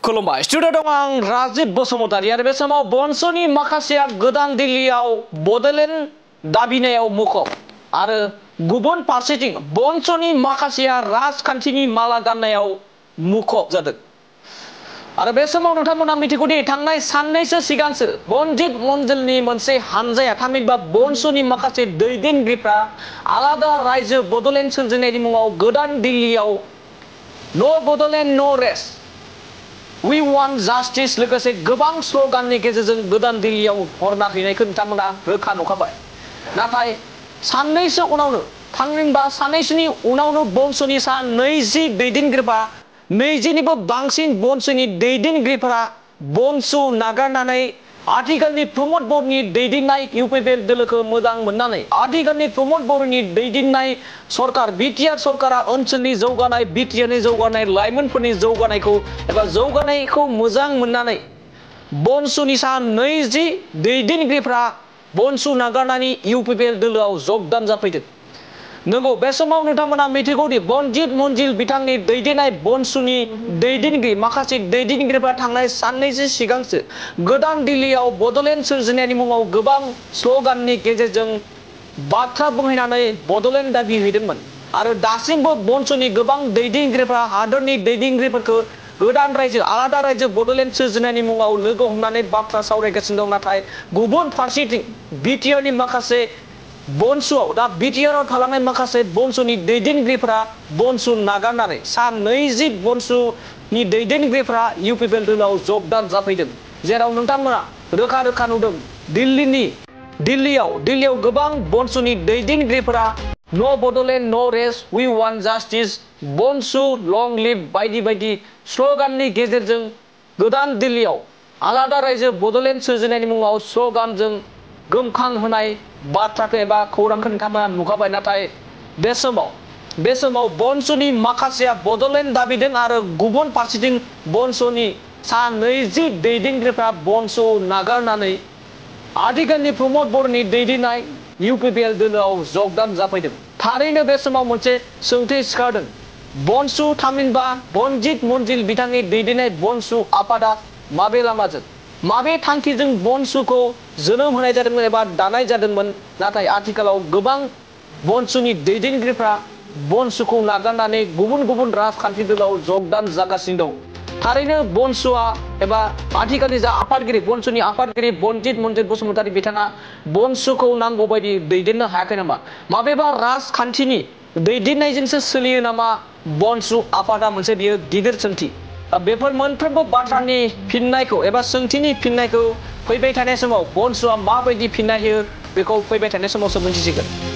खुलुमबाय स्टुडिअ दं आं राजिब बसुमतारी आरो बे समाव बनस'नि माखासेया गोदान दिल्लीयाव बड'लेण्ड दाबिनायाव मुखुब आरो गुबुन फारसेथिं बनस'नि माखासेया राजखान्थिनि माला गाननायाव मुखुब जादों आरो बे समाव नोंथांमोना मिथिगौदि थांनाय साननैसो सिगांसो बनजित मन्जिलनि मोनसे हानजाया थामहिनबा बनस'नि माखासे दैदेनगिरिफ्रा आलादा रायजो बड'लेण्ड सोरजिनायनि मुङाव गोदान दिल्लीयाव नो बड'लेण्ड नो रेस्ट We want justice लोगोसे गोबां स्ल'गाननि गेजेरजों गोदान दिल्लीयाव हरना हैनायखौ नोंथांमोना रोखा नुखाबाय नाथाय साननैसो उनावनो थामहिनबा साननैसोनि उनावनो बनस'नि सा 20 दैदेनगिरिफोरा 20निबो बांसिन बनस'नि दैदेनगिरिफोरा बनस' नागारनानै आथिखालनि प्रमद बर'नि दैदेननाय इउपिपिएल दोलोखौ मोजां मोननानै आथिखालनि प्रमद बर'नि दैदेननाय सरकार बिटिआर सरकारा ओनसोलनि जौगानाय बिटिआरनि जौगानाय लाइमोनफोरनि जौगानायखौ एबा जौगानायखौ मोजां मोननानै बनस'नि सा 20 दैदेनगिरिफोरा बनस' नागारनानै इउपिपिएल दोलोआव जगदान जाफैदों। नंगौ बे समाव नोंथांमोना मिथिगौदि बनजित मन्जिल बिथांनि दैदेननाय बनस'नि दैदेनगिरि माखासे दैदेनगिरिफ्रा थांनाय साननैसो सिगांसो गोदान दिल्लीयाव बड'लेण्ड सोरजिनायनि मुङाव गोबां स्ल'गाननि गेजेरजों बाथ्रा बुंहैनानै बड'लेण्ड दाबि हैदोंमोन आरो दासिमबो बनस'नि गोबां दैदेनगिरिफ्रा हादरनि दैदेनगिरिफोरखौ गोदान रायजो आलादा रायजो बड'लेण्ड सोरजिनायनि मुङाव लोगो हमनानै बाथ्रा सावरायगासिनो दं नाथाय गुबुन फारसेथिं बिटिआरनि माखासे बनस'आव दा बिटिआरआव थालांनाय माखासे बनस'नि दैदेनगिरिफोरा बनस' नागारनानै सा 20 बनस'नि दैदेनगिरिफोरा इउपिपिएल दोलोआव जगदान जाफैदों जेराव नोंथांमोना रोखा रोखा नुदों दिल्लीयाव गोबां बनस'नि दैदेनगिरिफोरा नो बड'लेण्ड नो रेस्ट वी वान्ट जास्टिस बनस' लं लिभ बायदि बायदि स्ल'गाननि गेजेरजों गोदान दिल्लीयाव आलादा रायजो बड'लेण्ड सोरजिनायनि मुङाव स्ल'गानजों गोमखां होनाय बाथ्राखौ एबा खौरांखौ नोंथांमोना नुखाबाय नाथाय बे समाव बनस'नि माखासेया बड'लेण्ड दाबिदों आरो गुबुन फारसेथिं बनस'नि सा 20 दैदेनगिरिफ्रा बनस' नागारनानै आथिखालनि प्रमद बर'नि दैदेननाय इउपिपिएल दोलोआव जगदान जाफैदों। थारैनो बे समाव मोनसे सोंथि सिखारदों बनस' थामहिनबा बनजित मन्जिल बिथांनि दैदेननाय बनस' आफादा माबे लामाजों माबे थांखिजों बनस'खौ जोनोम होनाय जादोंमोन एबा दानाय जादोंमोन नाथाय आथिखालाव गोबां बनस'नि दैदेनगिरिफ्रा बनस'खौ नागारनानै गुबुन गुबुन राजखान्थि दोलोआव जगदान जागासिनो दं। थारैनो बनस'आ एबा आथिखालनि जा आफादगिरि बनस'नि आफादगिरि बनजित मन्जिल बसुमतारी बिथाङा बनस'खौ नांगौ बायदि दैदेननो हायाखै नामा माबेबा राजखान्थिनि दैदेननायजोंसो सोलियो नामा बनस' आफादा मोनसे बियो गिदिर सोंथि बेफोर मोनफ्रोमबो बाथ्रानि फिननायखौ एबा सोंथिनि फिननायखौ फैबाय थानाय समाव बनस'आ माबायदि फिननाय होयो बेखौ फैबाय थानाय समावसो मोनथिसिगोन।